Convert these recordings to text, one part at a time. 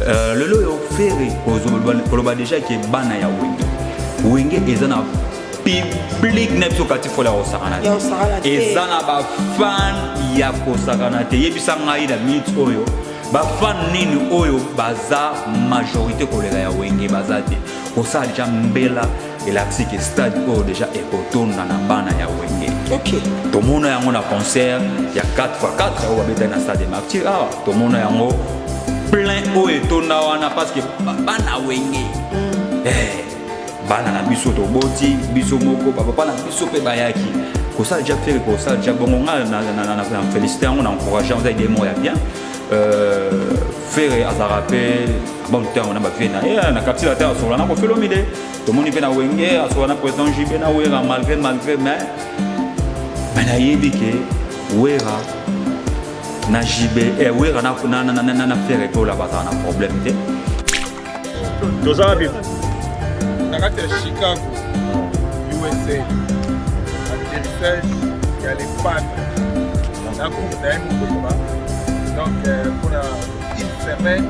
Euh, lelo oyo Ferre koloba déjà ke bana ya Wenge Wenge eza na public na biso kati fola ya kosakana te eza na bafan ya kosakana te yebisa ngai na minute oyo bafan nini oyo baza majorité koleka ya wenge baza te kosala deja mbela elakisi ke stade oyo deja ekotonda na bana ya wenge okay. Tomona yango na concert ya 4x4 oyo babetaki na stade de martyr awa tomona yango plein oyo etonda wana parce que bana wenge eh, bana na biso toboti biso moko bapapa na biso mpe bayaki kosala deja Ferre kosala deja bongo ngai na félicité yango na encourage yango eza idée moko ya bien euh, Ferre azalaka mpe bon ntango na bavie na ye na quartier latin asola na Koffi Olomide tomoni mpe na wenge asola na président JB na Wera malgré malgré mais nayebi ke Wera na JB eh, Wera na, na, na, na, na, na Ferre Gola bazala na problème te. Toza wapi? Na kati ya Chicago, USA, atterrissage ya Le Padre na groupe na ye mobimba. Donc mpona une semaine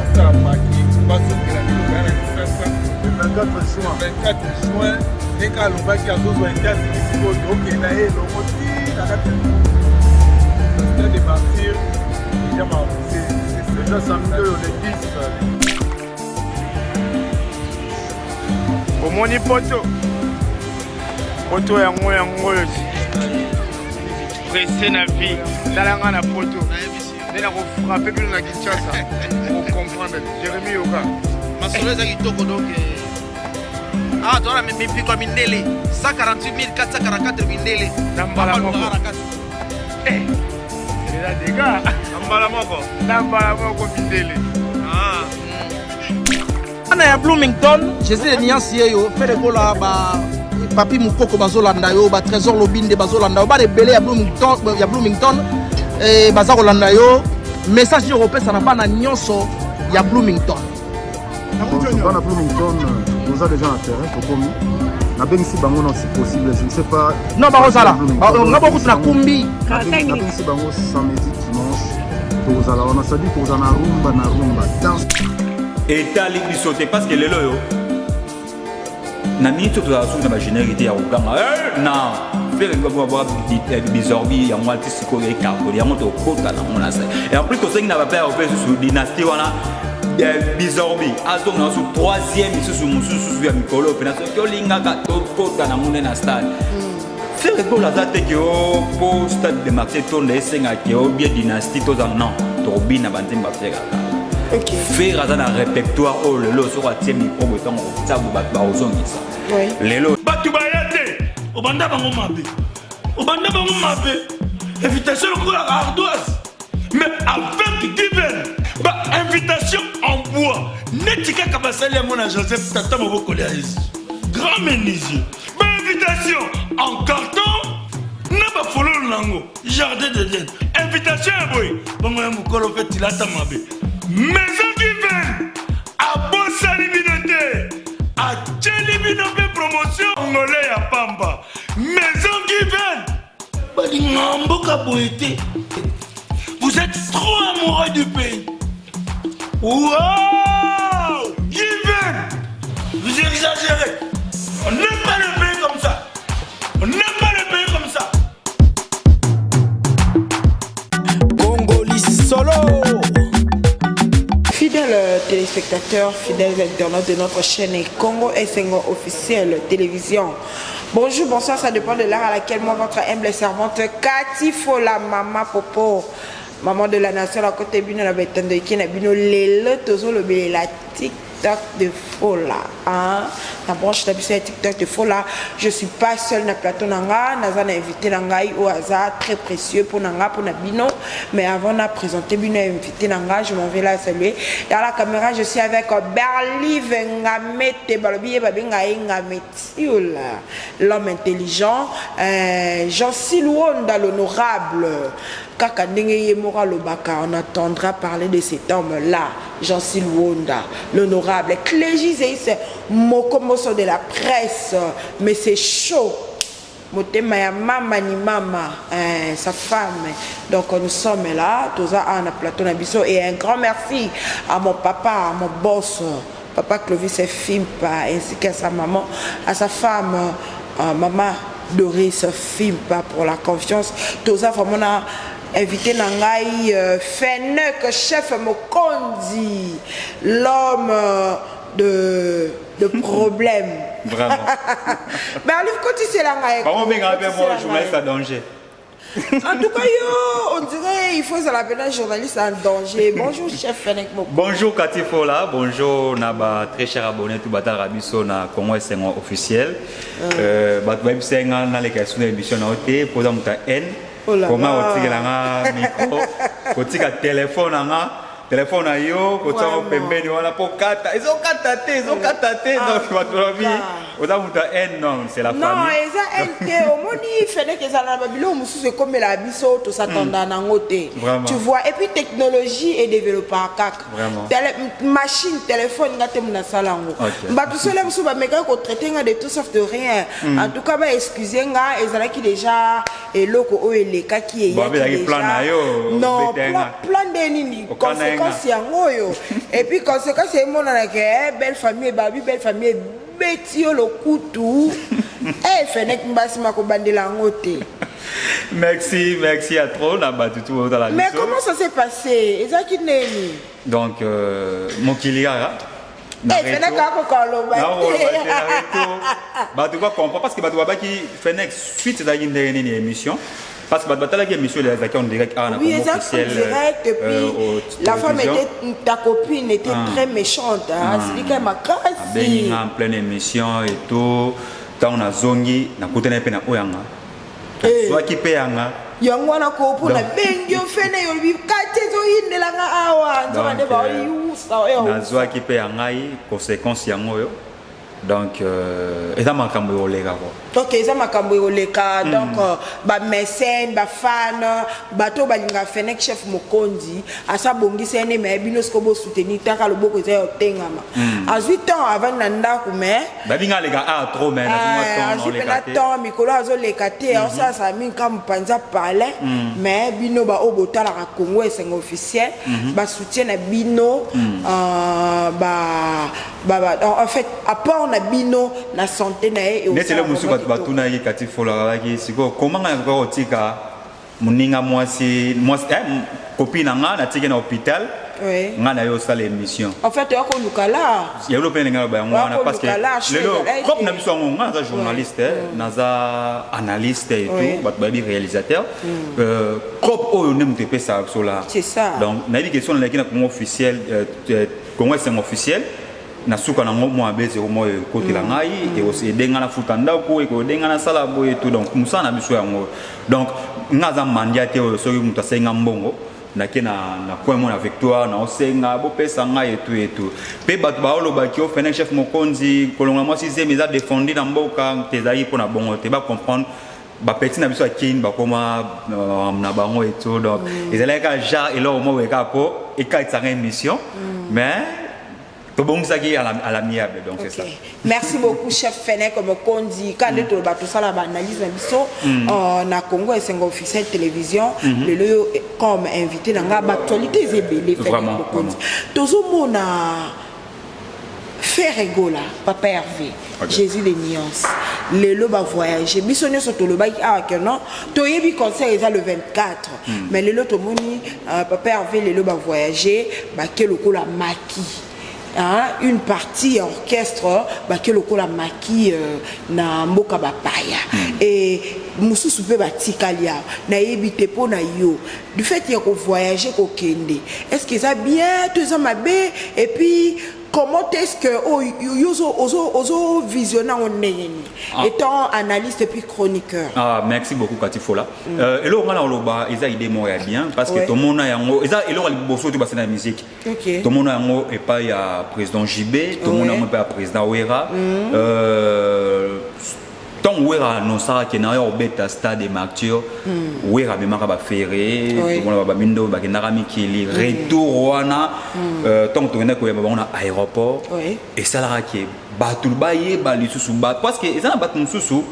asala maki bazongela biloko ya na Kisasa le 24 juin. 24 juin ndenge alobaki azozwa États-Unis, sikoyo tokenda ye elongo ti na kati ya stade de Martyr déjà c'est déjà samedi oyo le 10. Omoni poto poto yango yango oyo presse na vie tala nga na poto nde nakofrappe bino na Kinshasa ocomprendre Jérémi Yoka. Masolo eza kitoko donc awa toza na mipiko ya mindele 148 444 mindele. Na mbala moko. Na kati. Eza dega. Na mbala moko. Na mbala moko mindele. Ah. Bana ya Bloomington, Jésus de Nuance ye yo, Ferre Gola ba Papi Mukoko bazolanda yo, ba Trésor Lobinde bazolanda yo, bana ebele ya Bloomington, ya Bloomington eh, baza kolanda yo. Message nini okopesa na bana nyonso ya Bloomington? Bana Bloomington, toza déjà na terrain, tokomi. Nabengisi bango na si possible, je ne sais pas. Non, bakozala nga bokutu na kumbi. Nabengisi bango samedi, dimanche tokozala wana, c'est-à-dire tokozala na rumba na rumba danse. Etali biso te parce que lelo oyo na miniti oyo tozala suki na bagénérique te ya kokanga na Ferre bizorbi yango ati sikoyo ecartole yango tokota nango na se. Et en plus tosengi na bapère ope susu dynastie wana bizorbi azonga na su troisième lisusu mosusu ya mikolo mpena soki olingaka tokota nango nde na stade. Ferre Gola aza te ke o po stade de Martyr etonda esengaka o bien dynastie toza non tokobina banzembo baferaka. Ferre aza na répertoire oyo lelo soki atie micro boye ntango kotia boye bato bakozongisa lelo. Bato baya te, obanda bango mabe, obanda bango mabe, invitation lokola ardoise, mais avec Given ba invitation en bois neti kaka basali yango na Joseph tata mobokoli ya Yesu grand menuisier, ba invitation en carton na bafololo nango jardin d'Eden, invitation ya boye bongo ya mokolo mpe tilata mabe. Maison Given abosani bino te, atieli bino mpe promotion ngole ya pamba. Maison Given balinga mboka boye te. Vous êtes trop amoureux du pays. Wow! Given! Vous exagérez. On n'aime pas le pays comme ça. On n'aime pas le pays comme ça. Congoli solo. Fidèles téléspectateurs, fidèles internautes de notre chaîne Congo Esengo officielle télévision. Bonjour, bonsoir, ça dépend de l'heure à laquelle moi, votre humble servante, Kati Fola, Mama Popo, maman de la nation, la côté bino, la betando, qui na bino, lelo, tozo, le la TikTok de Fola. Hein? La branche d'habitude TikTok de Fola. Je suis pas seule na plateau nanga, naza na invité nanga au hasard très précieux pour nanga pour na bino. Mais avant de présenter bino invité nanga, je m'en vais la saluer. Dans la caméra, je suis avec Berlive Ngamete balobi babenga Ngamete, l'homme intelligent, Jean Silouonda l'honorable. Kaka ndenge ye moko alobaka, on attendra parler de cet homme-là, Jean Silouonda, l'honorable Clégie Zeis Mokomoso de la presse, mais c'est chaud. Motema ya mama ni mama eh, sa femme. Donc nous sommes là, toza awa na plateau na biso et un grand merci à mon papa, à mon boss, papa Clovis Fimpa ainsi qu'à sa maman, à sa femme maman Doris Fimpa pour la confiance. Toza vraiment na invité na ngai Fennec chef Mokonzi, l'homme de de problème. Vraiment. Mais Olive kotisela ngai. Bango benga pe moi journaliste en danger. En tout cas, yo, on dirait il faut l'appeler journaliste en danger. Bonjour chef Fennec Moko. Bonjour Cathy Fola, bonjour naba très cher abonné tout bata rabiso na Congo Esengo officiel. Bato bayebisa nga naleka sur émission na ote poza muta N. Oh là Comment là. otikela nga micro, kotika téléphone nga téléphone na yo kotia ngo pembeni wana po kata ezokata te ezokata te donc bato balobi oza moto ya haine. Non, c'est la Non, famille. eza haine te. Omoni Fennec, ezala na babiloko mosusu ekomela biso, tosatanda nango te. Vraiment. Tu vois, et puis technologie edéveloppaka kaka. Vraiment. Machine, téléphone, nga te mona nasala yango. Bato sole mosusu bamekaki kotraite nga de tout sauf de rien. En tout cas, baexcuse nga, ezalaki déjà eloko oyo elekaki. Bon, ezalaki plan na yo, Non, obeta nga. plan nde nini? Okana ye nga. Conséquence yango oyo. Et puis conséquence emonanaka, belle famille ebabi, belle famille ebeti yo lokutu. Fennec mbasima kobandela yango te. Merci, merci à trop na bato tu ozala Mais biso. comment ça s'est passé? Ezalaki nini? Donc mokili kaka na Fennec retour. akoka oloba Nakoloba te. te na retour. Bato bacomprend parce que bato babaki Fennec suite ezalaki ndenge nini émission, parce que bato batalaki émission ezalaki en direct awa na Oui, Congo exact, officiel, direct. Et puis, au la femme télévision. était, ta copine était très méchante. Hein. C'est quand même Abengi makasi. nga en pleine émission et tout. Ntango nazongi, nakutani mpe na oyo yanga, nazwaki mpe yanga. Yango wana ko mpona bengi yo fene, yolobi kati ezoyindelanga awa, nzoka nde Donc, baoyusa oyo. Nazwaki mpe ya ngai conséquence yango oyo. Donc eza makambo ekoleka ko. Ok, eza makambo ekoleka. Donc bamécène, bafan, bato oyo balingaka Fennec chef Mokonzi, asa bongisa ye nde me bino siko bosoutenir taka loboko eza ya otengama. Azwi temps avandi na ndako, mais Babinga aleka a trop, mais nazwi mwa temps azwi naoleka mpena te. temps mikolo azoleka te, aosalasa mingi ka mopanzi palais. Mais bino baoyo botalaka Congo Esengo officiel, basoutien na bino, en fait apport na bino na santé na ye. Neti ele eosala mosusu vraiment bato batunaki Kati Fola, balaki sikoyo koma ngai nakoka kotika moninga mwasi mwasi copine na nga natiki na hôpital, nga na ye osala émission. En fait oya koluka la. Yango mpe ndenge naloba yango wana, parce que Koluka la, lelo ezalaki propre te. na biso yango, nga naza journaliste, naza analyste et tout, bato bayebi réalisateur. Propre oyo nde moto epesaka biso la. C'est ça. Donc nayebi question naleki na Congo officiel, Congo Esengo officiel, na suka nango mwa abezero moko ekotela ngai, edenga nafuta ndako, ekodenga nasala boye et tout. Donc mosala na biso yango. Donc nga aza mandia te oyo soki moto asenga mbongo, nake na coin mo na Victoire, naosenga bopesa ngai etu etu. Mpe bato baolobaki o Fennec chef Mokonzi kolongola mwasi zemi eza défendu na mboka te. Ezalaki mpona bongo te, bacomprendre bapeti na biso ya Kini bakoma na bango etu. Donc ezalaki kaka genre eloko moko kaka mpo ekatisanga émission, mais tobongisaki à l'amiable. Donc c'est ça. Ok. Merci beaucoup chef Fennec Mokonzi. Quand mm. toloba tosala ba analyse na biso na Congo Esengo officiel télévision, lelo yo comme invité na nga, ba actualité eza ebele Fennec Mokonzi. Tozomona Ferre Gola, Papa Hervé, Jésus de Nuance. Lelo ba voyager. Biso nyonso tolobaki awa que non, toyebi concert eza le 24. Mais lelo tomoni Papa Hervé lelo ba voyager, ba ke lokola maki. Hein, une partie ya orchestre bake lokola maki na mboka bapaya et mosusu mpe batikali awa. Nayebi te mpo na yo, du fait ya kovoyage kokende, est ce que eza bien to eza mabe? Et puis comment est-ce que oh, yo ozo visionne yango ndenge nini étant analyste et puis chroniqueur? Ah, merci beaucoup Kati Fola. Eloko nga na koloba, eza idée moko ya bien parce que tomona yango eza eloko ya liboso to basala ya musique. Tomona yango epai ya président JB, tomona yango epai ya président Wera. Ntango Wera annonçaka ke na yo obeta stade de Martyr, Wera amemaka baFerre. Tomona bamindo bakendaka mikili, retour wana, ntango tokendaki koyamba bango na aéroport, esalaka ke bato bayeba lisusu parce que eza na bato mosusu.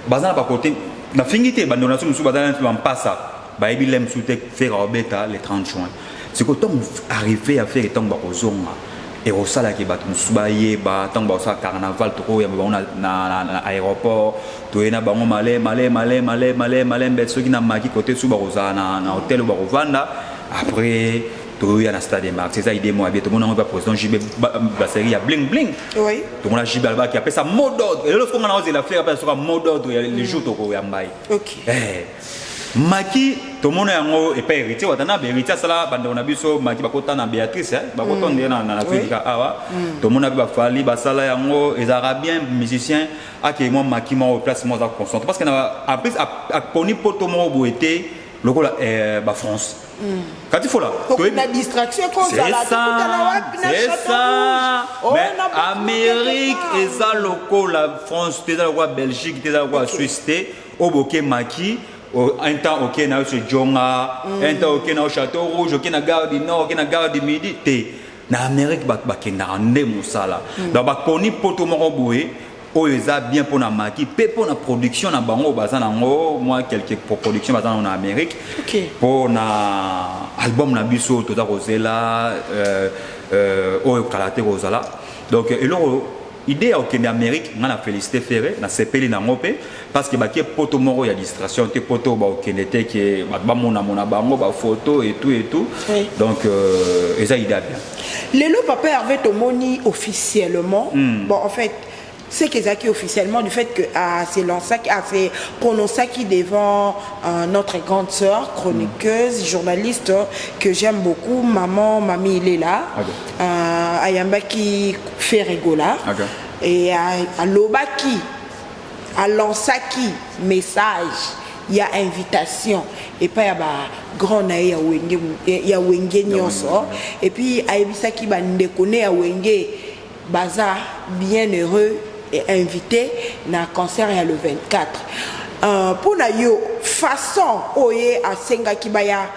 Baza na bakote nafingi te, bandeko na biso mosusu baza na bampasa, bayebi le mosusu te. Ferre aobeta le 30 juin. Sikoyo ntango arrivé ya Ferre, ntango bakozonga, ekosalaki bato mosusu bayeba. Ntango bakosala carnaval, tokoyamba bango na aéroport, toye na bango male male male male male malembe. Soki na maki kote su, bakozala na hotel oyo bakovanda. Après toyoya na stade Martyrs. Eza idée moko ya bien. Tomona yango epa président JB, basérie ya bling bling. Tomona JB alobaki, apesa mot d'ordre. Elelo soki nga na ozela Ferre apesa soka mot d'ordre ya le jour tokoyamba ye. Maki, tomona yango epai Héritier Watanabe. Héritier asala bandeko na biso maki, bakota na Béatrice, bakota nde na Afrika awa. Tomona mpe bafali basala yango, ezalaka bien. Musicien akei mwa maki moko, place moko aza concentré, parce que na en plus aponi poto moko boye te lokola bafrance kati fola. Na distraction ekozala, tokutana wapi na C'est Château ça. Rouge? Oh, Mais na Baltimore Amérique quelque part. Eza lokola France te, eza lokola Belgique te, eza lokola Suisse te. Oyo bokemaki un temps, oke na yo se jonga un temps, oke na yo Château Rouge, oke na gare du Nord, oke na gare du Midi te. Na Amérique bato bakendaka nde mosala. Donc bakoni poto moko boye oyo eza bien mpona maki mpe mpona production na bango. Baza nango mwa quelque production, baza nango na Amérique mpo na album na biso toza kozela oyo kala te kozala. Donc eloko idée ya kokende Amérique, nga na félicité Ferre, nasepeli nango mpe, parce que bakie poto moko ya distraction te, poto bakokende te ke bato bamonamona bango bafoto et tout et tout. Donc eza idée ya bien. Lelo, papa Hervé, tomoni officiellement, bon, en fait, ce qu'ezalaki officiellement du fait que s'est lancé, s'est prononcé devant notre grande sœur, chroniqueuse, journaliste que j'aime beaucoup, maman Mami Ilela. Ayambaki Ferre Gola et alobaki, alançaki message ya invitation epai ya bagrand na ye ya Wenge, ya Wenge nyonso. Et puis ayebisaki bandeko ne ya Wenge baza bien heureux et invité na concert ya le 24. Mpo na yo, façon oyo ye asengaki baya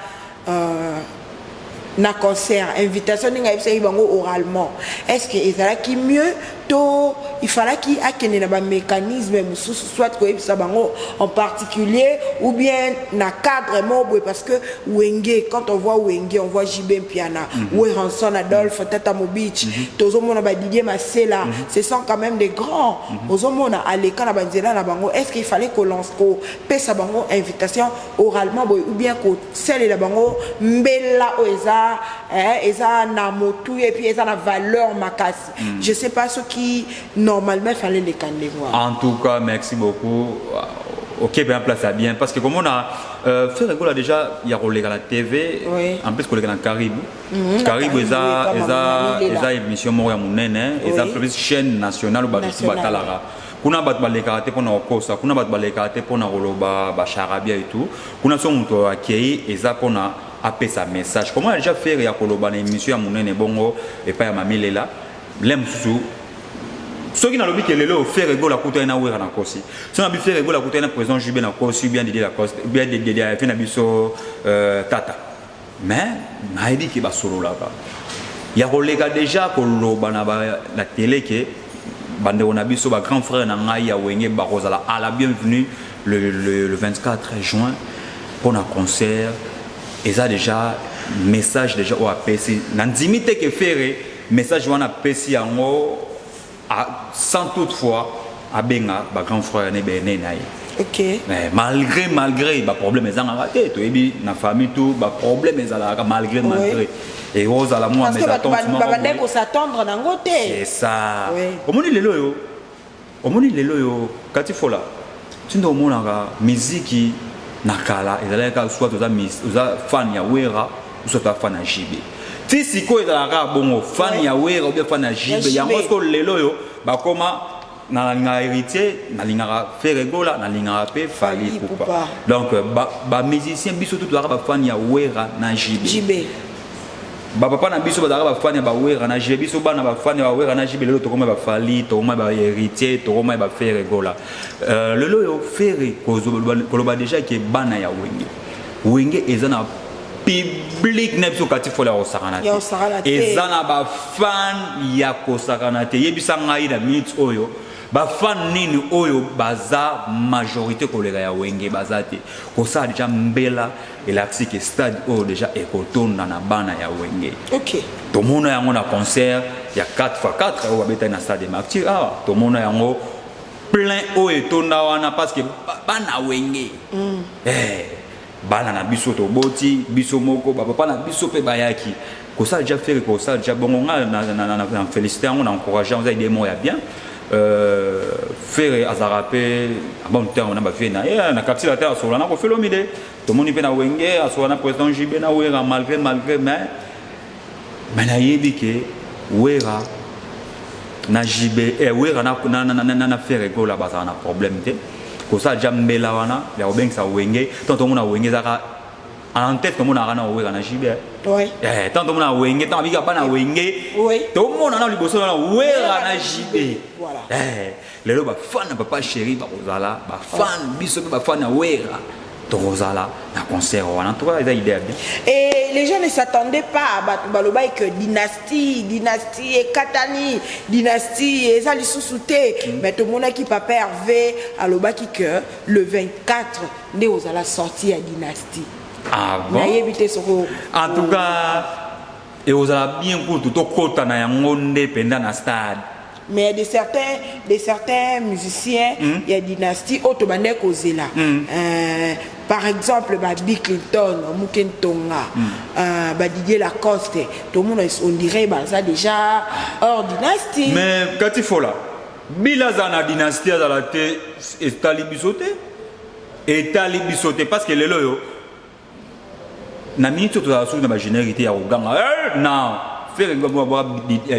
na concert, invitation ndenge ayebisaki bango oralement, est ce que ezalaki mieux to il fallaki akende na bamécanisme mosusu, soit koyebisa bango en particulier ou bien na cadre moko boye? Parce que Wenge, quand on voit Wenge, on voit JB Mpiana, Werrason Adolphe, Tata Mobich, tozomona badidier Masela, ce sont quand même des grands. Ozomona aleka na banzela na bango. Est ce qu'il fallait kopesa bango invitation oralement boye ou bien kosalela bango mbela oyo eza eza na motu et puis eza na valeur makasi? Je sais pas soki normalement fallait leka ndenge wana. En tout cas, merci beaucoup. Ok, bien place à bien. Parce que comme on a Ferre Gola déjà, il y a koleka la TV, en plus koleka na Caribou. Caribou eza eza eza émission moko ya monene, eza plus chaîne nationale bato batalaka. Kuna bato balekaka te mpona kokosa, kuna bato balekaka te mpona koloba bacharabia et tout. Kuna so moto akei, eza mpona apesa message. Comment déjà faire ya koloba na émission ya monene bongo epai ya Mami Lela? Le mosusu, soki nalobi ke lelo Ferre Gola akutani na Wera na kosi, soki nabi Ferre Gola akutani na président JB na kosi, bien Didier Lacoste, bien Didier afe na biso tata, mais nayebi ke basololaka ya koleka déjà koloba na télé ke bandeko na biso, bagrand frère na ngai ya Wenge, bakozala à la bienvenue le 24 juin mpona concert. Eza déjà message déjà oyo apesi. Nandimi te ke Ferre message wana apesi yango sans toutefois abenga bagrand frère ne bene na ye. Mais malgré baproblème ezangaka te, toyebi na famille tout baproblème ezalaka, malgré ekozala mwa babandaki kos'attendre nango te. C'est ça. Omoni lelo oyo, omoni lelo oyo kati fola ntindo omonaka miziki na kala ezalaki kaka soit oza fan ya Wera, soit oza fan ya JB. Ti sikoyo ezalaka bongo, fan ya Wera ou bien fan ya JB. Yango sikoyo lelo oyo bakoma nalingaka Héritier, nalingaka Ferre Gola, nalingaka mpe Fally Ipupa. Donc bamusicien biso tu tozalaka bafani ya Wera na JB. Bapapa na biso bazalaka bafani ya bawera na JB, biso bana bafani ya bawera na JB. Lelo tokoma bafali, tokoma baHéritier, tokoma baFerre Gola. Lelo oyo Ferre koloba déjà ke bana ya Wenge, Wenge eza na public na biso kati fola ya kosakana te, eza na bafan ya kosakana te. Yebisa ngai na minute oyo. Bafan nini oyo baza majorité koleka ya Wenge? Baza te. Kosala deja mbela elakisi ke stade oyo deja ekotonda na bana ya Wenge. Tomona yango na concert ya 4x4 oyo babetaki na Stade de Martyr awa. Tomona yango plein oyo etonda wana parce que bana Wenge, bana na biso, toboti biso moko, bapapa na biso mpe bayaki kosala déjà. Ferre kosala déjà bongo, nga na félicité yango, na encourage yango. Eza idée moko ya bien. Ferre azalaka mpe bon ntango na bavie na ye na quartier la te, asola na Koffi Olomide. Tomoni mpe na Wenge, asola na président JB na Wera, malgré mais nayebi ke Wera na JB, Wera na Ferre Gola bazala na problème te. Kosala déjà mbela wana ya kobengisa Wenge, ntango tomona Wenge ezaka en tête, tomonaka na Wera na JB. Ntango tomona Wenge, ntango abika bana Wenge, tomona na liboso wana Wera na JB. Lelo bafan na Papa Chéri bakozala bafan, biso mpe bafan na Wera tokozala na concert wana. En tout cas, eza idée ya bien. Et les gens ne s'attendaient pas. Bato balobaki que dynastie ekatani, dynastie eza lisusu te. Mais tomonaki papa Hervé alobaki que le 24 nde ozala sorti ya dynastie. Ah bon? Nayebi te soko. En tout cas, ekozala bien kutu tokɔta na yango nde mpenza na stade. Mais il y a de certains musiciens, il y a dynastie oyo tobandaki kozela. Par exemple ba Bill Clinton, Muke Ntonga, ba Didier Lacoste, tomona on dirait baza déjà hors dynastie. Mais Kati Fola, Bila aza na dynastie, azala te, etali biso te, etali biso te, parce que lelo oyo na miniti oyo tozala suki na bagénérique te ya koganga. Non, Ferre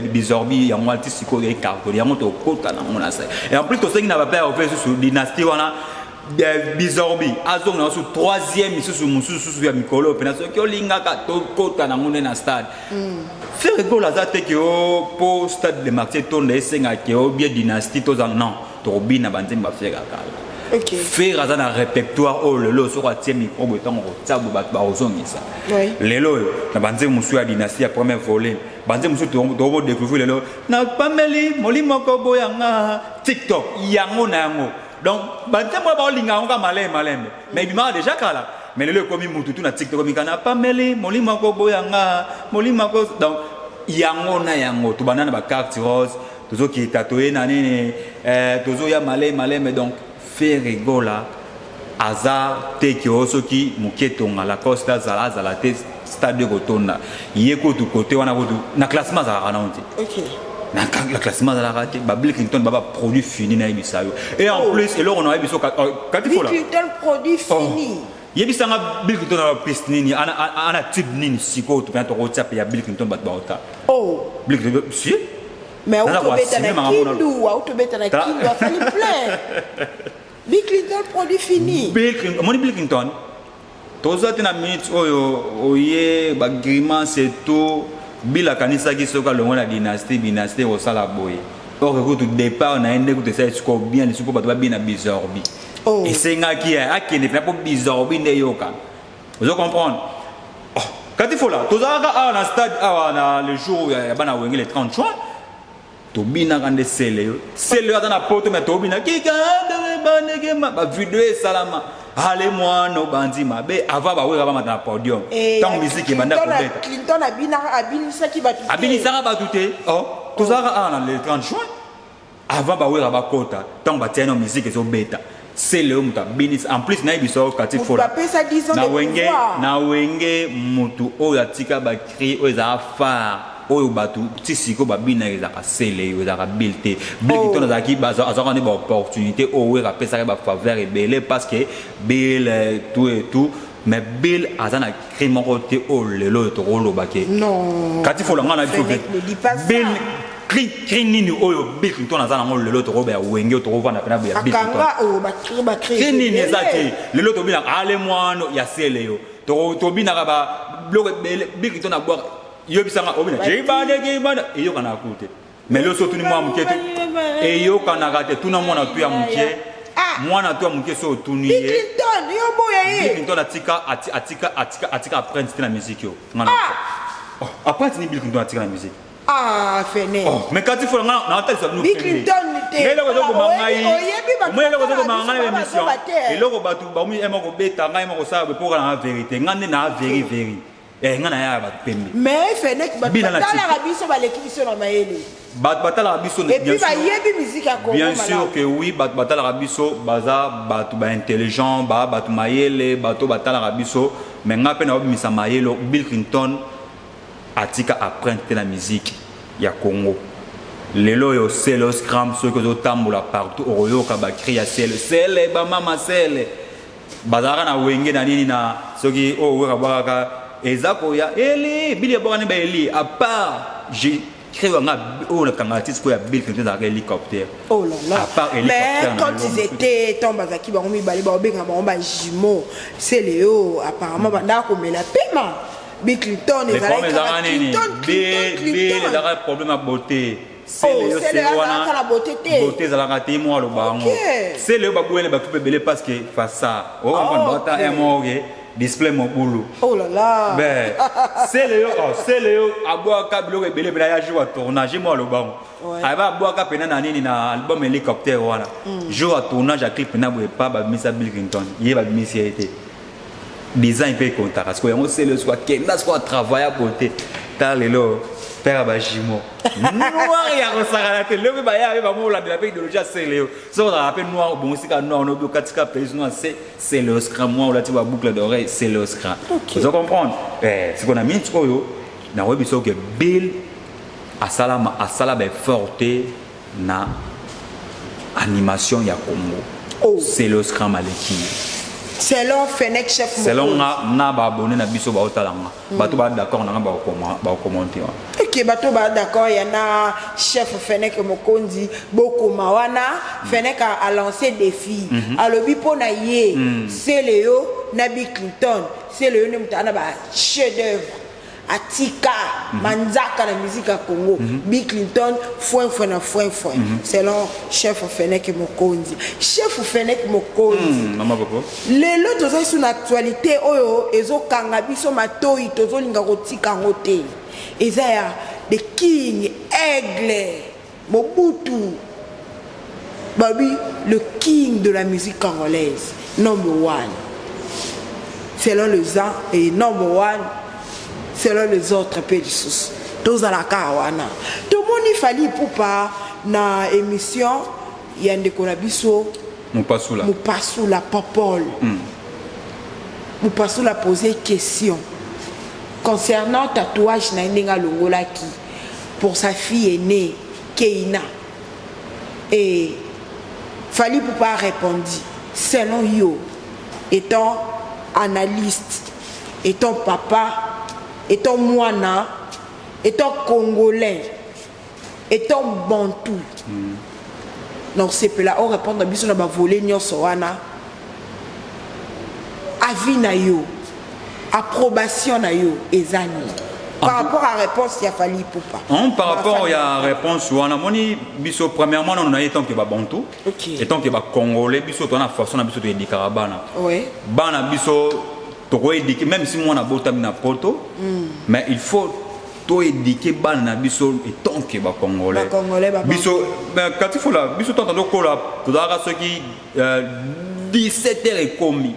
Bizorbi yango ati sikoyo ecartonne yango, tokota nango na se. Et en plus tosengi na bapère ofe susu dynastie wana, Bizorbi azonga na susu troisième lisusu mosusu susu ya mikolo mpena. Soki olingaka tokota nango nde na stade. Ferre Gola aza te ke o mpo Stade de Martyr etonda esengaka o bien dynastie tozala. Non, tokobina banzembo baFerre kala. Ferre aza na répertoire oyo lelo soki atie micro boye, ntango kotia boye, bato bakozongisa. Lelo oyo na banzembo mosusu ya dynastie ya première volume, banzembo mosusu tokodécouvrir lelo napameli molimo koboyanga TikTok yango na yango. Donc banzembo oyo baolinga yango ka malembe malembe, mais ebimaka déjà kala, mais lelo ekomi mutu tu na TikTok omika napameli molimo koboyanga molimo ko. Donc yango na yango tobanda na bacarte rose, tozokita, toye na nini, tozoya malembe malembe. Donc Ferre Gola aza te ke o soki moke tonga Lacoste azala te, stade ekotonda. Ye kutu kote wana kutu na classement azalaka nano te. Na classement azalaka te. Babill Clinton ba baproduit fini, nayebisa yo. Et en plus eloko na yebiso, Kati Bill Fola. Clinton produit fini. Yebisanga, Bill Clinton ana piste nini, ana tube nini sikoyo topena tokotia pe ya Bill Clinton bato baota? Oh. Bill Clinton si. Mais Naza autobeta koassume na makambo Kindu, autobeta na Kindu, asali plein. Bill Clinton produit fini. Bill Clinton, omoni Bill Clinton, toza te na minute oyo oye bagrimace et tout. Bill akanisaki soki alongwe na dynastie, dynastie ekosala boye. Or kutu départ na ye nde kutu esali sikoyo bien lisusu mpo bato babina Bizorbi. Oh. Esengaki ye akende mpena mpo Bizorbi nde eyoka. Ozo comprendre? Oh, Kati Fola, tozalaka awa na stade awa na le jour ya bana Wenge, le 30 juin, tobinaka nde sele yo sele oyo aza na poto, me tobina kikandebandekema bavideo esalama ale mwana obandi mabe avant baweka bamata na podium. Ntango misiki ebanda kobeta. Clinton abinaka, abinisaki bato te. Abinisaka bato te. Oh, tozalaka awa na le 30 juin avant baweka bakota, ntango batiani na misiki ezobeta, sele oyo moto abinisa. En plus nayebi so Kati Moto Fola bapesa 10 ans na de Wenge pouvoir. na Wenge, motu oyo atika bacri oyo ezalaka phare, oyo bato ti sikoyo babinaka, ezalaka sele oyo, ezalaka Bill te. Bill Clinton azalaki azalaka nde baopportunité oyo Wera apesaki bafaveur ebele, parce que Bill, tout et tout, mais Bill aza na cri moko te oyo lelo oyo tokoloba ke Non. Kati Fola, nga na biso. Fennec ne dit pas ça. Bill, cri nini oyo Bill Clinton aza nango lelo tokoloba ya Wenge, oyo tokovanda mpena ya Bill Clinton? Akanga oyo bacri bacri. Cri nini eza te. Lelo tobinaka ale mwana ya sele yo. Tobinaka ba biloko ebele Bill Clinton abwaka. Yebisanga obina jibane jibane eyokanaka ku te. Mais lelo so otuni mwana moke te, eyokanaka te. Tuna mwana tu ya moke. Ah. Mwana tu ya moke so otuni Bill ye. Clinton yo boya Bill ye. Clinton atika apprenti te na musique yo. Nga na oh, apprenti ni Bill Clinton atika na musique? Ah, Fennec. Oh, mais Kati Fola, nga natalisa bino. Bill Clinton. te. Eloko ezoboma ngai, Oyebi bato omoni eloko ezoboma batalaka ngai na biso émission, bazoba te. Eloko bato baomi ema kobeta ngai, ema kosala boye, mpo na vérité, ngai nde na veri veri. Eh, ngai na ya bato pembe. Mais Fenek, bato Bila na batalaka biso baleki biso na mayele. Bato batalaka biso, Et puis bien sûr. bayebi musique ya Congo Bien sûr malamu. que oui, bato batalaka biso baza bato baintelligent, baa bato mayele, bato batalaka biso. Mais ngai mpe naobimisa mayele. Bill Clinton atika empreinte te na musique ya Congo. Lelo oyo Celeo Scram, soki ozotambola partout, okoyoka bacri ya sele sele, bamama sele bazalaka na Wenge na nini na soki oyo weka bwakaka eza koya eli bili ebwaka nde baeli. À part cri wanga oyo nakanga artiste oyo ya Bill Clinton ezalaka hélicoptère. Oh là là. À part Mais hélicoptère, quand na ils eloko. étaient, tant bazaki bango mibale, baobenga bango bajumeaux, Celeo apparemment bandaka komela pema. Bill Clinton Le ezalaki problème ezalaka kaka nini? Clinton, Clinton, Bill Clinton. ezalaka problème ya beauté. Oh, Celeo azalaka na beauté te. Beauté ezalaka te, mo aloba yango. Celeo babwele bato mpe ebele parce que fasa ocomprendre bata un moko ke display mobulu. Oh là là. Ben Celeo, oh, Celeo abwaka biloko ebele mpena ya jour ya tournage, mo aloba yango. Ayeba abwaka mpena na nini, na album hélicoptère wana, jour ya tournage ya clip na boye pa babimisa Bill Clinton, ye babimisi ye te. Design mpe ekontaka sikoyo yango. Celeo siko akenda siko atravailla beauté. Tala lelo, père ya bajumeaux noir ya kosakana te. Lelo mpe baya mpe bango olandela mpe idéologie ya Celeo. Soki ozalaka mpe noir, obongisika noir nobi, okatika pays noir se Celeo Scram, moi olati baboucle d'oreille Celeo Scram. Ozo comprendre? Eh, sikoyo na minute oyo nakoyebi soki Bill asala asala baeffort te na animation ya Congo. Oh. Celeo Scram aleki ye. Selon Fenek chef Selon Mokonzi. nga na baabonné na biso baotala nga, bato ba d'accord na nga, bakokommente wana. Ok, bato ba d'accord ya na chef Fenek Mokonzi, bokoma wana. Fenek a lancé défi, alobi mpo na ye, Celeo na Bill Clinton, Celeo nde moto ana ba chef d'œuvre atika manzaka na musique ya Congo. Bill Clinton foin foin na foin foin, selon chef Fenek Mokonzi. Chef Fenek Mokonzi, Mama Popo. Lelo tozali su na actualité oyo ezokanga biso matoi, tozolinga kotika yango te. Eza ya the king aigle Mobutu, babi le king de la musique congolaise, number one selon les uns et number one selon les autres. Mpe lisusu tozalaka wana, tomoni Fally Ipupa na émission ya ndeko na biso Mopasula. Mopasula Popol. Mopasula posé question concernant tatouage na ye, ndenge alongolaki pour sa fille aînée Keina, et Fally Ipupa a répondu. Selon yo, étant analyste, étant papa, étant mwana, étant congolais, étant bantou, donc sepela orépondre biso na bavole nyonso wana. Avis na yo, approbation na yo eza nini par rapport à réponse ya Fally Ipupa? Hein, par rapport ya réponse wana, moni biso premièrement nano na ye, tant que babantu, étant que bacongolais, biso toza na façon na biso toyedikaka bana. Bana biso tokoéduquer, même si mwana abotami na poto, mais il faut toéduquer bana na biso étant que bacongolais. Bacongolais, babantu. Biso ben, kati fola biso tanto tokola, tozalaka soki 17 heures ekomi,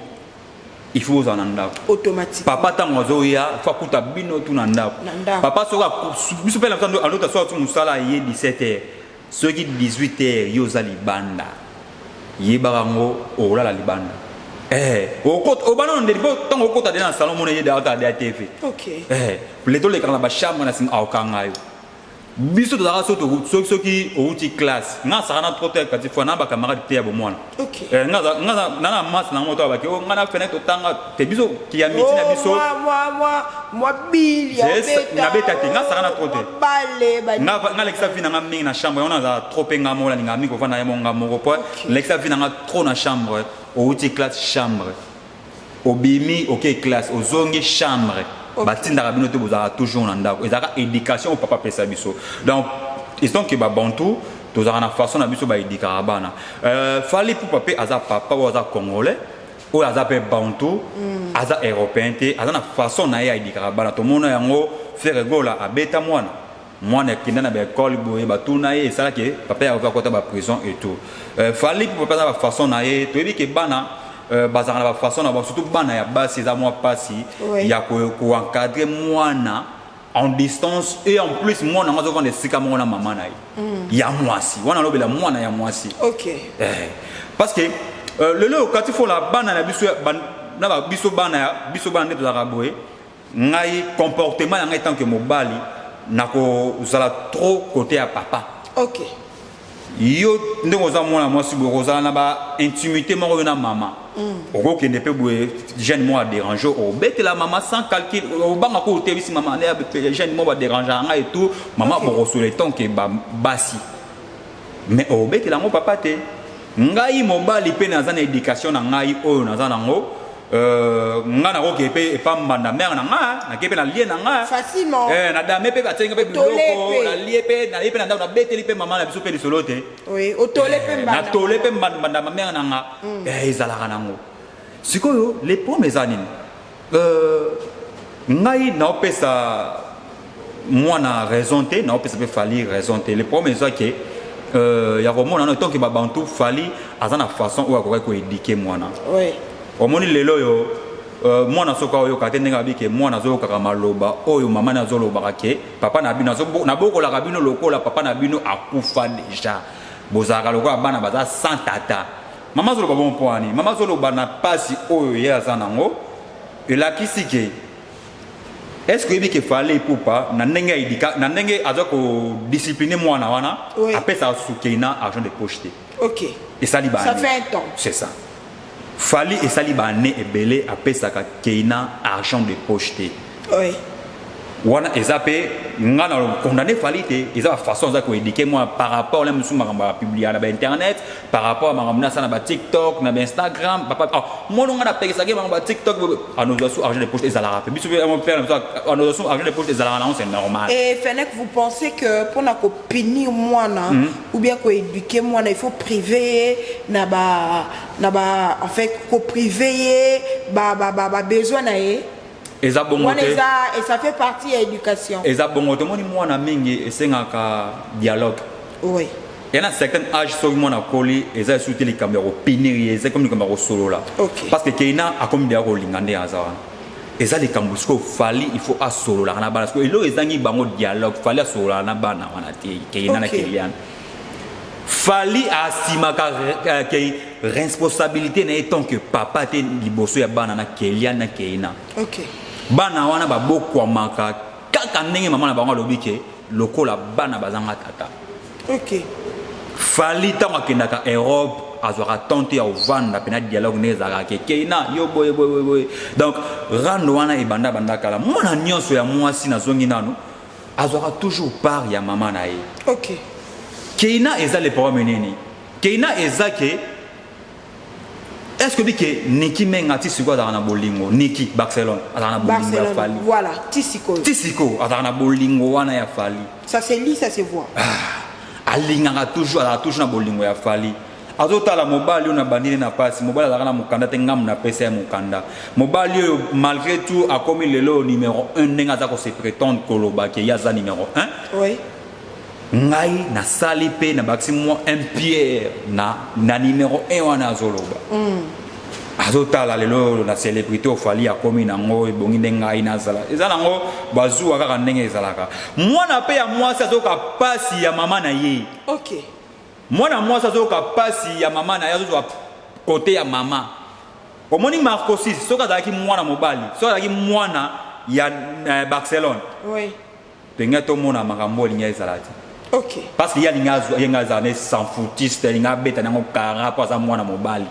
il faut ozala na ndako. Automatique. Papa ntango azoya, faut akuta bino tu na ndako. Na ndako. Papa soki biso mpe na biso alota soki ati mosala ye 17 heures, soki 18 heures ye oza libanda, yebaka yango olala libanda. Eh, obana no ndeli po ntango okota de na salon, mona ye de aotala de ya TV. Eh, leto olekaka na bachambre na nsima, aokanga yo. Biso tozalaka soki outi classe, nga asaka na trop te kati fois na bacamarade te ya bomwana. Eh, nga na masi nango to abaki nga na fenêtre totanga te, biso ya miti na biso. Mwa bili ya Nabeta te, nga asaka na trop te. Bale. Nga lekisa vie na nga mingi na chambre yango, nazala trop mpe nga moko, nalingaka mingi kovanda ye mo nga moko po lekisa vie na nga trop na chambre. Outi classe, chambre, obimi, oke classe, ozongi chambre. Batindaka bino te, bozalaka toujours na ndako. Ezalaka éducation oyo papa apesa biso. Donc étant que babantu, tozalaka na façon na biso baédikaka bana. Fally Ipupa mpe aza papa oyo aza congolais, oyo aza mpe bantu, aza européen te, aza na façon na ye aédikaka bana. Tomona yango, Ferre Gola abeta mwana. Mwana akenda na baekole boye, batuna ye, esalaki papa ya akota ba prison et tout. Fally mpo papa aza bafaçon na ye, toyebi ke bana bazalaka na bafaçon na bango, surtout bana ya basi. Eza mwa mpasi ya koencadrer mwana en distance, et en plus mwana yango azovanda esika moko na mama na ye ya mwasi wana. Alobela mwana ya mwasi. Parce que lelo okati fola bana na biso na biso, bana ya biso, bana nde tozalaka boye. Ngai, comportement na ngai tant que mobali, nakozala trop côté ya papa. Yo ndenge oza mwana mwasi boye, kozala na baintimité moko yo na mama, okokende mpe boye, jeune moko adérange, obetela mama sans calcul, obanga ko otebisi mama nde jeune moko badérange ngai et tout. Mama bokosola tant que basi, mais obetela yango papa te. Ngai mobali mpe naza na éducation na ngai oyo naza nango. Nga nakoki mpe epa mbanda mare na nga, nake mpe nalie na nga. Facilement. Nadame mpe batiaki mpe biloko, nalie mpe, nalie mpe na ndako, nabeteli mpe mama na biso mpe lisolo te. Oui, otole mpe mbanda. Natole mpe mbanda mamere na nga. Ezalaka nango. Sikoyo le problème eza nini? Ngai naopesa mwana raison te, naopesa mpe Fally raison te. Le problème eza ke ya komona no tonke babantu, Fally aza na façon oyo akokaki koéduquer mwana. Omoni lelo oyo, mwana soki aoyoka te, ndenge abi ke mwana azoyokaka maloba oyo mama na azolobaka ke papa na bino, nabokolaka bino lokola papa na bino akufa déjà, bozalaka lokola bana baza sans tata. Mama azoloba bongo mpo wani mama azoloba na pasi oyo ye aza nango. Elakisi ke, est ce que oyebi ke Fally Ipupa, na ndenge aéduquaka, na ndenge aza kodiscipline mwana wana, apesaka Sukeina argent de poche te? Esali ba Ça fait un temps. C'est ça. Fally esali baane ebele apesaka Keina argent de poche te. Wana eza mpe nga na condamné Fally te. Eza bafaçon aza koéduquer mwana par rapport na mosusu makambo ya publia na bainternet, par rapport ya makambo nasala na baTikTok, na baInstagram. Papa, oh, mwana nga napekisaki makambo ya TikTok, anozwa su argent de poche. Ezalaka mpe biso mpe père na biso anozwa su argent de poche, ezalaka nango, c'est normal. Et Fennec, vous pensez que pour na punir mwana ou bien ko éduquer mwana, il faut priver na ba en fait ko priver ye ba besoin na ye? Eza bongo Wana te. Eza et ça fait partie ya éducation. Eza bongo. Tomoni mwana mingi esengaka dialogue. Ya na certain âge, soki mwana akoli, eza esuki te likambo ya kopunir ye, eza comme likambo ya kosolola. Parce que Keina akomi deya kolinga nde aza wana. Eza likambo sikoyo Fally il faut asololaka na bana. Sikoyo eloko ezangi bango, dialogue. Fally asololaka na bana wana te, Keina na Keliane. Fally asimaka ke responsabilité na ye tant que papa te liboso ya bana na Keliane na Keina. Bana wana babokwamaka kaka ndenge mama na bango alobi ke lokola bana bazanga tata. Fally ntango akendaka Europe, azwaka temps te ya kovanda mpena dialogue ndenge ezalaka ke Keina yo boye boye boye boye. Donc rando wana ebanda banda kala. Mwana nyonso ya mwasi, nazongi nanu, azwaka toujours part ya mama na ye. Keina eza le problème nini? Keina eza ke, est ce que bike Niki Menga ti sikoyo azalaka na bolingo, Niki Barcelone azalaka na bolingo ya Barcelone. Fally? Voilà, ti sikoyo. Ti sikoyo azalaka na bolingo wana ya Fally. Ça se lit, ça se voit. Alingaka toujours, azalaka toujours na bolingo ya Fally. Azotala mobali oyo na bandini na pasi, mobali azalaka na mokanda te, ngambu napesa ye mokanda. Mobali oyo malgré tout akomi lelo numéro 1, ndenge aza kose prétendre koloba ke ye aza numéro 1. Ngai nasali mpe na bakisi mwa un pierre na numéro 1 wana. Azoloba, azotala lelo na célébrité o Fally akomi nango, ebongi nde ngai nazala. Eza nango bazuwa kaka ndenge ezalaka. Mwana mpe ya mwasi azoyoka pasi ya mama na ye. Mwana mwasi azoyoka pasi ya mama na ye, azozwa kote ya mama. Omoni Marcosis, soki azalaki mwana mobali, soki azalaki mwana ya Barcelone, ndenge tomona makambo olingi ezala te. Parce que ye alingi ye ngai azala ne s'en-foutiste, alingi abeta nango kara mpo aza mwana mobali.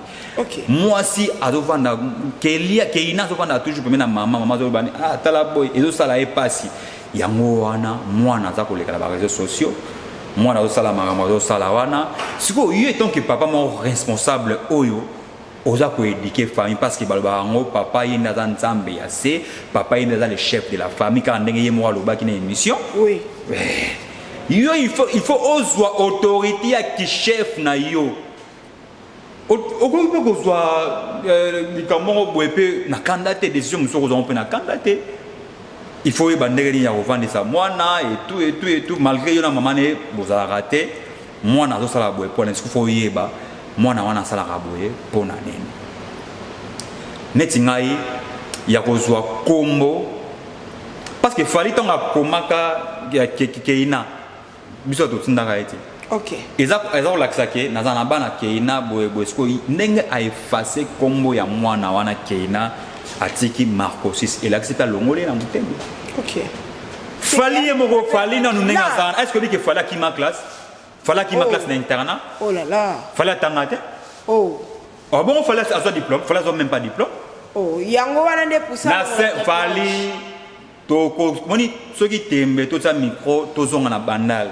Mwasi azovanda, Kelia, Keina azovanda toujours pembeni na mama. Mama azoloba ni, ah, tala boye, ezosala ye pasi. Yango wana mwana aza koleka na baréseaux sociaux, mwana azosala makambo azosala wana. Sikoyo yo en tant que papa moko responsable oyo oza koéduquer famille, parce que balobaka yango, papa ye nde aza nzambe ya se, papa ye nde aza le chef de la famille, kaka ndenge ye moko alobaki na émission. Yo il faut ozwa autorité ya kichef na yo. Okoki mpe kozwa likambo moko boye mpe na kanda te, décision mosusu okozwa mpe na kanda te. Il faut oyeba ndenge nini ya kovandisa mwana etu etu etu, malgré yo na mama ne bozalaka te. Mwana azosala boye mpo na nini? Faut oyeba mwana wana asalaka boye mpo na nini. Neti ngai ya kozwa kombo, parce que Fally, ntango akomaka Keina, biso totindaka ye te. Eza kolakisa ke naza na bana Keina boye boye. Sikoyo ndenge aeffacer nkombo ya mwana wana Keina, atiki Marcosis, elakisi mpe alongoli ye na motema. Fally ye moko, Fally nanu ndenge aza wana, est ce que oyebi ke Fally akima classe? Fally akima classe na internat. Oh là là. Fally atanga te. Oh. Oh bongo Fally azwa diplôme? Fally azwa même pas diplôme. Oh, yango wana nde pusa. Na se Fally moni soki tembe, totia micro, tozonga na Bandal.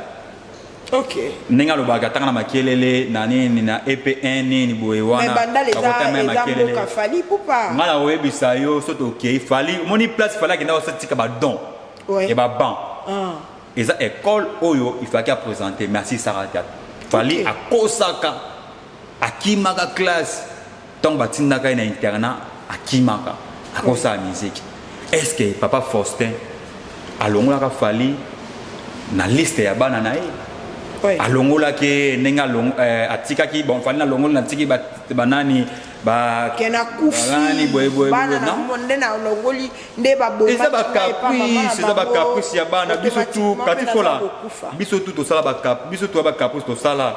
Ndenge alobaka, atanga na Makelele na nini na EP1 nini boye. Wana Bandal eza mboka Fally Ipupa. Nga na koyebisa yo, so tokei, Fally, omoni place Fally akenda kosatika badon ya baban, eza école oyo ifaki aprésenter. Merci Sara te. Fally akosaka, akimaka classe. Ntango batindaka ye na internat, akimaka, akosala musique. Est ce que papa Faustin alongolaka Fally na liste ya bana na ye? Alongolaki ye ndenge atikaki. Bon, Fally nalongoli, natiki banani. Ke nakufi, bana nde nalongoli nde. Eza bacaprice, eza bacaprice ya bana. Biso tu kati fola, biso tu tosala, biso tu bacaprice tosala.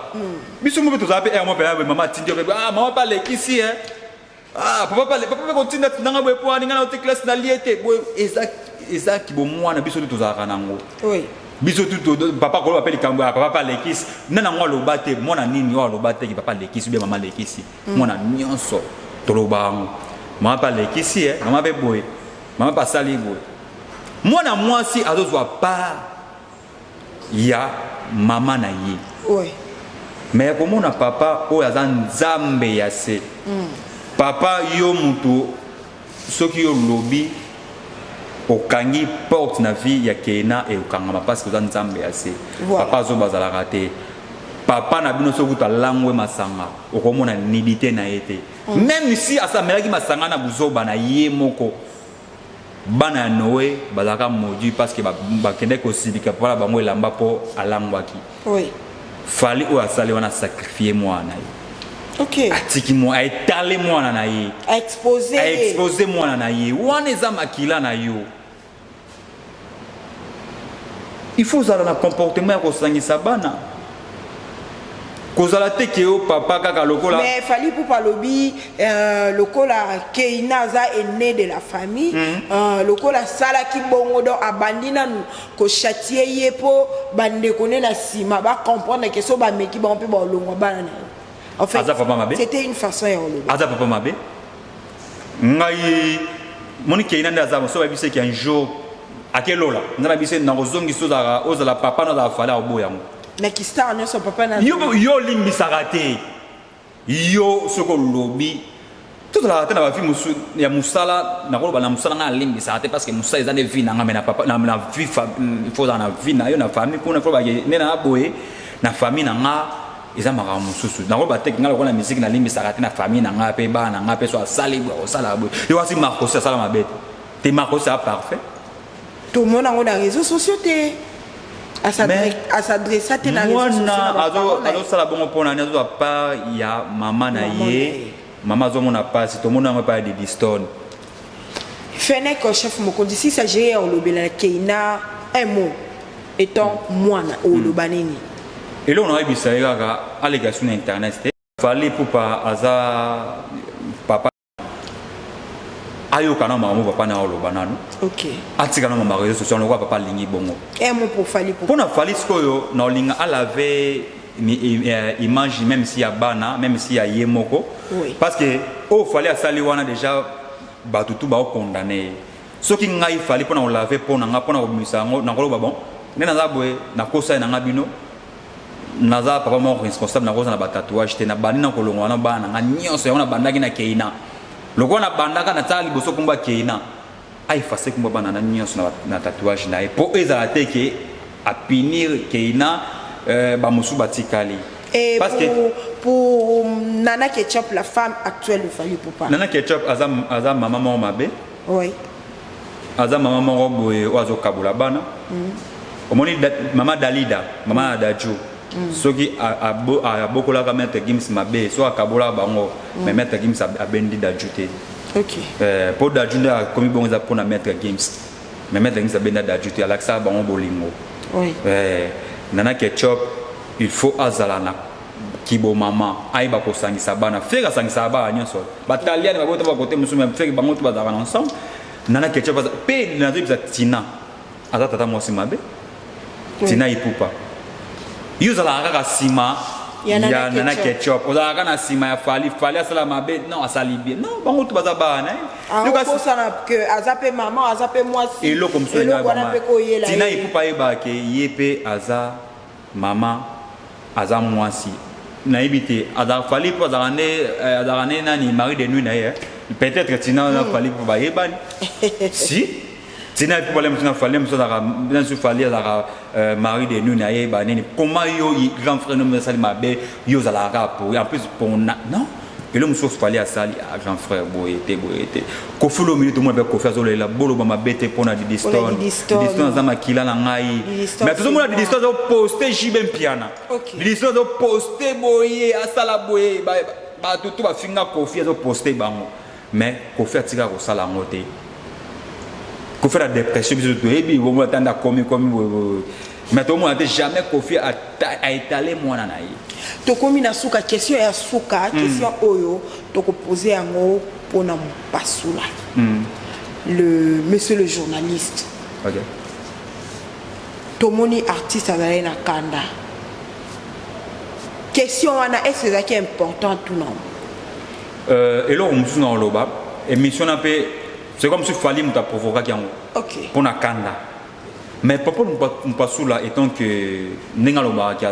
Biso mo mpe tozala mpe ere mo mpe mama atindi yo mpe, ah, mama mpe alekisi, eh. Ah, papa mpe, papa mpe kotinda tindanga boye mpo aninga na ote classe nalie te boye. Eza kibomwana, biso tu tozalaka nango. Biso tu, papa koloba mpe likambo ya papa mpe alekisi nde nango, aloba te mwana nini oyo aloba te ke papa alekisi ubie mama alekisi. Mwana nyonso toloba yango, mama mpe alekisi, e mama mpe boye, mama mpe asali boye. Mwana mwasi azozwa part ya mama na ye. Mais ya komona papa oyo aza nzambe ya se. Papa, yo mutu soki yo lobi okangi porte na vie ya Keina, ekokangama parce que oza nzambe ya se. Papa azoba azalaka te. Papa na bino soki kutu alangwe masanga, okomona nudité na ye te. Même si asamelaki masanga na buzoba na ye moko, bana ya Noé bazalaka maudit parce que bakendaki kosilika papa na bango elamba mpo alangwaki. Fally oyo asali wana, sacrifier mwana na ye. Atiki mwa, aetale mwana na ye. Aexpose. Aexpose mwana na ye wana, eza makila na yo. Il faut ozala na comportement ya kosangisa bana, kozala te ke yo papa kaka lokola. Mais Fally Ipupa alobi lokola Keina aza aîné de la famille, lokola asalaki bongo, donc abandi nanu kochâtier ye mpo bandeko ne na nsima bacomprendre ke so bameki bango mpe balongwa bana na ye. En fait, Aza papa mabe. c'était une façon ya koloba. Aza papa mabe. Ngai moni Keina nde aza so, bayebi seki un jour akelola, nzambe ayebi se nakozongisa, ozala, ozala papa na ozala Fally, akoboya yango. Na kistar nyonso papa na Yo, yo olimbisaka te. Yo soki olobi, tozalaka te na bavie mosusu ya mosala. Nakoloba na mosala ngai alimbisaka te parce que mosala eza nde vie na ngai. Mais na papa na vie, faut ozala na vie na yo na famille kuna, faut bake nde na boye na famille na nga, eza makambo mosusu. Nakoloba te ngai lokola na musique nalimbisaka te na famille na ngai mpe bana na ngai mpe so asali boye, akosala boye. Yo wasi Marcos asala mabe te te, Marcos aza parfait. Tomona yango na réseaux sociaux te, asadressa te na réseaux sociaux. Mwana azosala bongo mpona nini? Azozwa part ya mama na ye. Mama azomona mpasi, tomona yango epai ya Didistone. Fenek, chef mokonzi, si s'agirait ya olobela Keina un mot étant mwana, oloba nini? Eloko nayebisa ye kaka, aleka su na internet te. Fally Ipupa aza papa, ayoka na makambo papa na oloba nanu. Atika na mama réseau social lokola papa alingi bongo. Un mot pour Fally Ipupa. Mpona Fally sikoyo, na olinga alave image, même si ya bana, même si ya ye moko, parce que oyo Fally asali wana déjà, bato tu baokondane ye. Soki ngai Fally, mpona kolave mpo na nga, mpona kobimisa yango, nakoloba bon, nde naza boye, nakosali na nga bino, naza papa moko responsable, nakoza na batatouage te. Nabandi na kolongwa na bana na nga nyonso. Yango nabandaki na Keina, lokola nabandaka natiaka liboso nkombo ya Keina, aeffacer nkombo bana na nyonso na tatouage na ye, mpo ezala te ke apunir Keina, bamosusu batikali. Et Parce pour, que pour Nana Ketchup, la femme actuelle de Fally Ipupa. Nana Ketchup aza, aza mama moko mabe. Aza mama moko boye oyo azokabola bana. Omoni mama Dalida, mama ya Dadju, soki abokolaka Maître Gims mabe, soki akabolaka bango, mais Maître Gims abendi Dadju te. Po Dadju nde akomi bongo eza mpona Maître Gims, mais Maître Gims abenda Dadju te, alakisaka bango bolingo. Nana Ketchup, il faut azala na kibomama, ayeba kosangisa bana. Ferre asangisaka bana nyonso, bataliani babota bakote mosusu, mais Ferre bango to bazalaka na ensemble. Nana Ketchup aza mpe, nazoyebisa Tina, aza tata mwasi mabe. Tina Ipupa, yo ozalaka kaka nsima Ya Nana ya Nana Ketchup. Ketchup, ozalaka kaka na nsima ya Fally. Fally asala mabe, non, asali bien, non, bango to baza bana. Akosana ke aza mpe mama, aza mpe mwasi. Eloko mosusu eloko wana mpe koyela Tina ye. Ipupa ayebaka ke ye mpe aza mama, aza mwasi. Nayebi te, azalaka Fally mpo azalaka nde azalaka nde nani, mari de nuit na ye, eh. Peut-être Tina na Fally mpo bayebani. Si Tina mpo bale mosusu na Fally mosusu azalaka na Fally azalaka mari de nuit na ye, banini. Comment yo grand frère no asali mabe, yo ozalaka kaka pour en plus pona non, eloko mosusu Fally asali, ah, grand frère, boye te, boye te. Koffi Olomide, tomona mpe Koffi azolela, boloba mabe te mpona Didi Stone. Didi Stone. Didi Stone aza makila na ngai. Didi Stone, Mais tozomona c'est Didi Stone azoposte JB Mpiana. Didi Stone azoposte boye, asala boye, bato to bafinga Koffi, azoposte bango, mais Koffi atikaka kosala yango te. Koffi na dépression, biso toyebi bongo, ata nde akomi komi boye boye, mais tomona te jamais Koffi aetale mwana na ye. Tokomi na suka, question ya suka, question oyo tokopose yango mpona Mopasula, le monsieur le journaliste. Tomoni artiste azalaki na kanda. Question wana, est ce ezalaki important tuna? Eloko mosusu na koloba, émission na mpe, c'est comme si Fally moto aprovokaki yango mpo na kanda. Mais papa Mpasula, étant que ndenge alobakaki,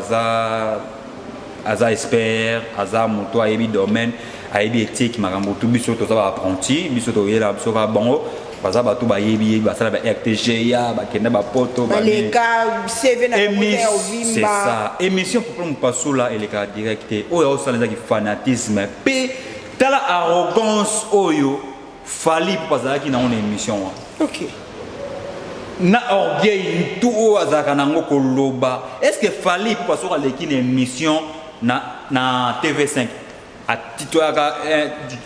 aza expert, aza moto ayebi domaine, ayebi éthique, makambo tu. Biso toza baapprenti, biso toyela biso kaka bango baza bato bayebi yebi, basala ba RTGA, bakenda bapoto. Baleka CV na bango te ya C'est ovimba. ça. Émission Papa Mpasula elekaka direct te. Oyo aosala ezaki fanatisme mpe tala arrogance oyo Fally mpo azalaki nango na émission wana. Na orgueil tu oyo azalaka nango koloba. Est ce que Fally mpo soki aleki na émission na TV5, atitoyaka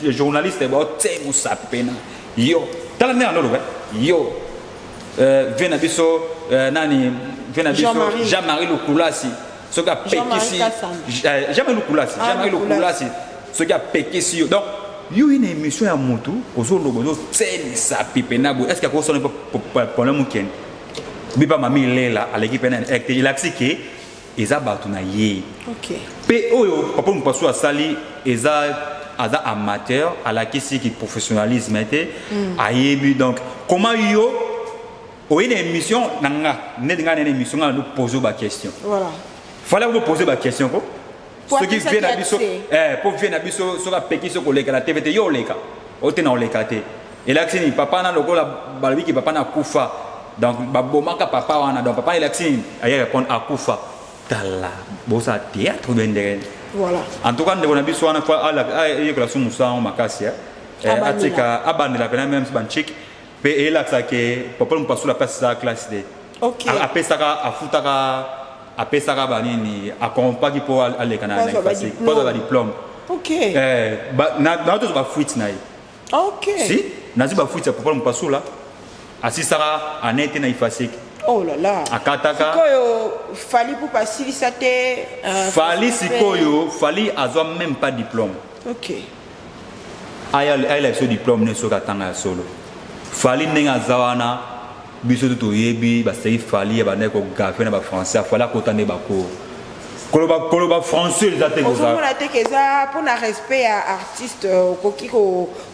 journaliste baotie mosapi pena yo, tala ndenge andoloba yo, vie na biso, nani, vie na biso? Jean-Marie. Jean-Marie Lukulasi, soki apekisi Jean-Marie Kassamba. Jean-Marie Lukulasi. Ah, Jean-Marie Lukulasi. Lukulasi, soki apekisi yo, donc yo ye na émission ya motu ozoloba, ozotielisa pipe na boye, est ce que akosala mpe problème? Okende bipa mami lela aleki mpe na elakisi ke eza bato na ye. Mpe oyo papa Mopasu asali eza, aza amateur, alakisi ki professionnalisme te. Ayebi donc comment yo oye na émission na nga, neti nga nene émission nga na pose baquestion. Fallait kopose baquestion ko Po soki apesaki vie na biso accès. Po vie na biso, soki apekisi koleka na TV te, yo oleka o te na oleka te, elakisi nini? Papa na lokola balobiki papa na akufa, donc babomaka papa wana, donc papa elakisi nini? Aye répondre akufa. Tala, bosala théâtre bendere. En tout cas, ndeko na biso wana fo ayekola so mosala yango makasi, eh. Abandela. Atika, abandela mpena même so banchik mpe eyelakisa ke papa Mopasula apesaka classe te. Apesaka, afutaka, apesaka banini, akompaki mpo aleka na Po azwa na badiplôme. po azwa badiplôme. Na tozwa bafuite na ye. Si nazwi bafuite ya papa Mopasula, asisaka ane te na IFASIC. Oh là là. Akataka. Sikoyo Fally mpo asilisa te. Fally sikoyo, Fally azwa même pas diplôme. Ayela biso diplôme ne soki atanga ya solo. Fally ndenge aza wana, biso to toyebi basei Fally ya bandaki kogafe na bafrançais. Fally akota nde bacours, koloba français eza te kozala. Ozomona te ke eza mpona respect ya artiste, okoki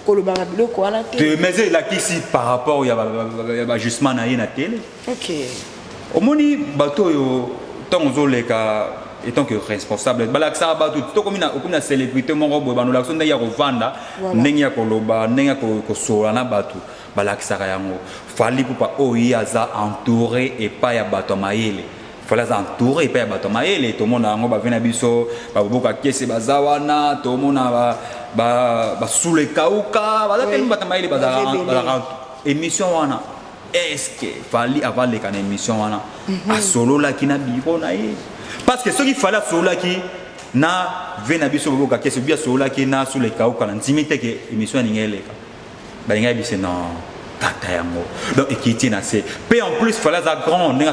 kolobaka biloko wana te? Te, mais elakisi par rapport ya baajustement na ye na tele. Omoni bato oyo, ntango ozoleka étant que responsable, balakisaka bato tokomi na, okomi na célébrité moko boye, bandolakisa ndenge ya kovanda, ndenge ya koloba, ndenge ya kosolola na bato, balakisaka yango. Fally Ipupa oyo ye aza entouré epai ya bato ya mayele. Fally aza entouré epai ya bato ya mayele. Tomona yango, bave na biso baboboka kese baza wana, tomona basula ekauka, baza telemi, bato ya mayele bazalaka. Émission wana. Est ce que Fally avant aleka na émission wana asololaki na bureau na ye? Parce que soki Fally asololaki na ve na biso boboka kesi bi asololaki na sous le kauka, na ndimi te ke émission alingi eleka. Balingi ayebise non, tata yango. Donc ekiti na se. Mpe en plus, Fally aza grand, ndenge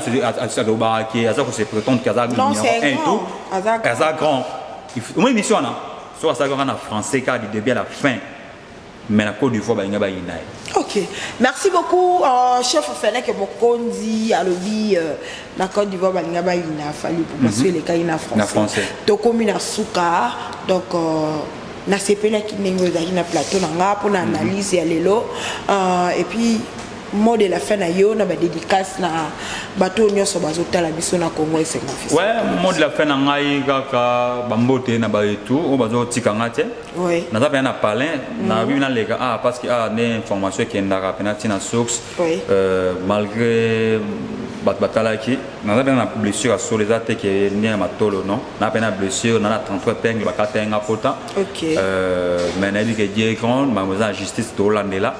alobaka ke aza kose prétendre ke aza Non, numéro c'est 1 et grand. tout. Aza grand. Aza grand. Omoi émission wana, soki asalaki kaka na français kaka du début à la fin, mais na Côte d'Ivoire balingi bayina ye. Ok, merci beaucoup, chef Fenek Mokonzi. Alobi na Côte d'Ivoire balinga bayina Fally pour parce que elekaki na français. Na français. Tokomi na suka. Donc nasepelaki ndenge ozalaki na plateau na nga mpona analyse ya lelo. Et puis mot de la fin na yo na badédicace na bato oyo nyonso bazotala biso na Congo Esengo Officiel. Ouais, mot de la fin na ngai kaka bambote na baetu oyo bazotika nga te. Naza mpena na palin nayebi naleka, ah, parce que ah, nde information ekendaka mpena ntina source. Malgré bato batalaki, naza mpena na blessure ya solo, eza te ke nde na matolo, non, naza mpena na blessure na 33 épingles, bakata nga pota. Mais nayebi ke Dieu est grand, makambo eza na justice, tolandela.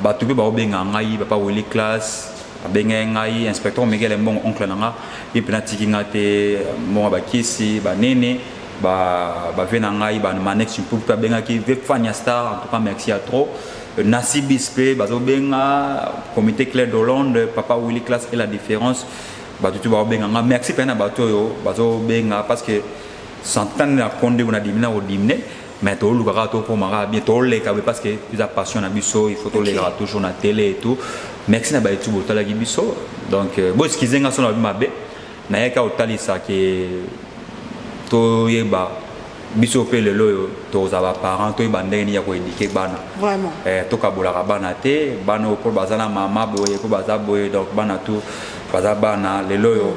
Bato mpe baobenga ngai papa Willy Classe, abengai ngai inspecteur Miguel Mbongo, oncle na nga, ye mpe natiki nga te. Mbongo bakisi banene bave na ngai bamanex mpuku mpe abengaki ve Fania Star. En tout cas, merci à trop. Nasibis mpe bazobenga comité Claire d'Hollande, papa Willy Classe et la différence. Bato tu baobenga nga, merci mpe na bato oyo bazobenga, parce que santane na konde na dimine na kodimine, mais tolukaka tokomaka bien, toleka boye parce que eza passion na biso, il faut tolekaka toujours na télé et tout. Merci na baetu botalaki biso. Donc boexcuse nga so na babi mabe, nayaka kotalisa ke toyeba biso mpe lelo oyo tozala baparent, toyeba ndenge nini ya koéduquer bana. Vraiment. Tokabolaka bana te, bana oyo mpo baza na mama boye, mpo baza boye. Donc bana tu baza bana. Lelo oyo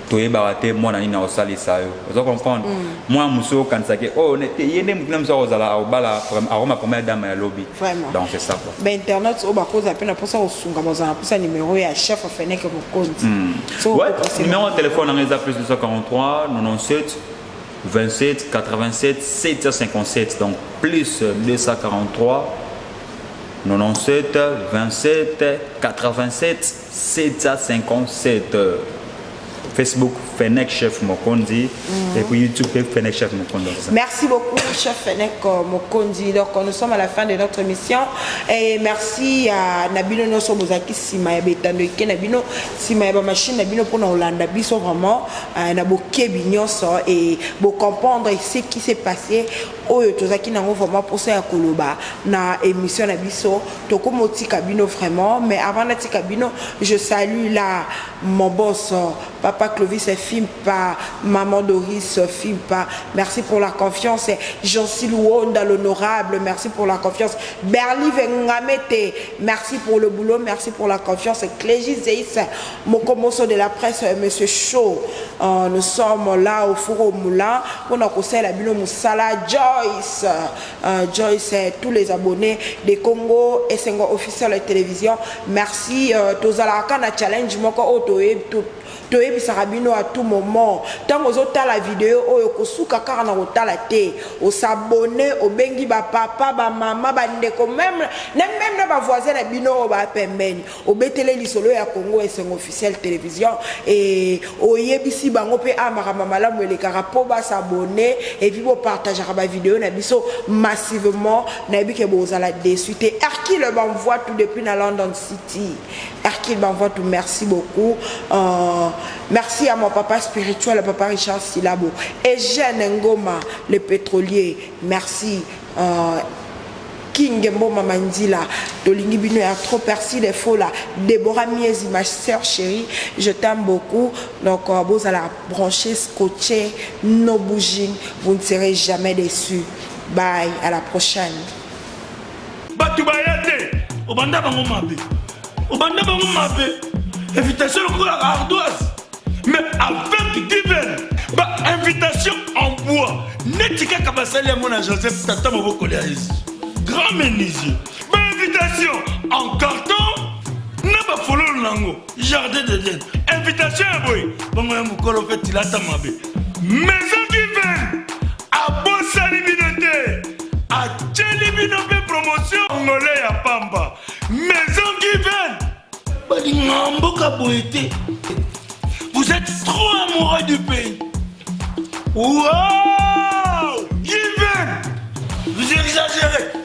toyebaka te mwana nini akosalisa yo, oza comprendre? Mwana mosusu okanisaki oyo te, ye nde motu na mosu akozala akobala, akoma première dame ya lobi. Vraiment. Donc c'est ça quoi. Bainternet oyo bakozala mpe na mposa kosunga, bazala na mposa numéro ya chef Fenek Mokonzi. So, Ouais, okopesa numéro de téléphone nanga eza plus 243 97 27 87 757. Donc plus 243 97 27 87 757. Facebook, Fenek Chef Mokonzi, et puis YouTube, Fenek Chef Mokonzi, c'est ça. Merci beaucoup, chef Fenek Mokonzi. Donc, nous sommes à la fin de notre émission. Et merci à na bino nyonso bozaki sima ya betando eke na bino, sima ya ba machine na bino pour na Hollanda biso vraiment na bokebi nyonso et bo comprendre ce qui s'est passé oyo tozaki nango vraiment posa ya koloba na émission na biso. Tokomotika bino vraiment, mais avant natika bino, je salue là mon boss, papa Clovis Fimpa, maman Doris Fimpa, merci pour la confiance. Jean-Sil Wonda l'honorable, merci pour la confiance. Berli Vengamete, merci pour le boulot, merci pour la confiance. Clégie Zeis Mokomoso de la presse, monsieur Chaud, nous sommes là au four au moulin pour nous conseiller la bino Moussala. Joyce, Joyce, tous les abonnés de Congo Esengo Officiel Télévision, merci. Tozalaka na challenge moko oyo toyebisaka bino à tout moment. Ntango ozotala video oyo, kosuka kaka na kotala te, os'abonner, obengi bapapa, bamama, bandeko, même na même na bavoisin na bino oyo bapembeni, obetele lisolo ya Congo Esengo Officiel Télévision e oyebisi bango mpe a makambo malamu elekaka mpo bas'abonner et puis bopartageaka bavideo na biso massivement. Nayebi ke bozala déçu te. Hercule Banvoi tout depuis na London City, Hercule Banvoi tout, merci beaucoup. Merci à mon papa spirituel, le papa Richard Silabo, Eugène Ngoma le pétrolier, merci. King Mboma Mandila, tolingi bino ya trop. Percy des Fola, Déborah Miezi, ma sœur chérie, je t'aime beaucoup. Donc, bozala branché, scotché, no bouging, vous ne serez jamais déçus. Bye, à la prochaine. Bato baya te, obanda bango mabe, obanda bango mabe, invitation lokola ardoise, mais avec given bainvitation en bois neti kaka basali yango na Joseph, tata mobokoli ya Yesu, grand menuisier. Bainvitation en carton na bafololo nango, jardin d'Eden, invitation ya boye bongo ya mokolo mpe tilata mabe. Maison Given abosani bino te, atieli bino mpe promotion ngole ya pamba. Maison Given. Balingaka mboka boye te. Vous êtes trop amoureux du pays. Wow! Given! Vous exagérez.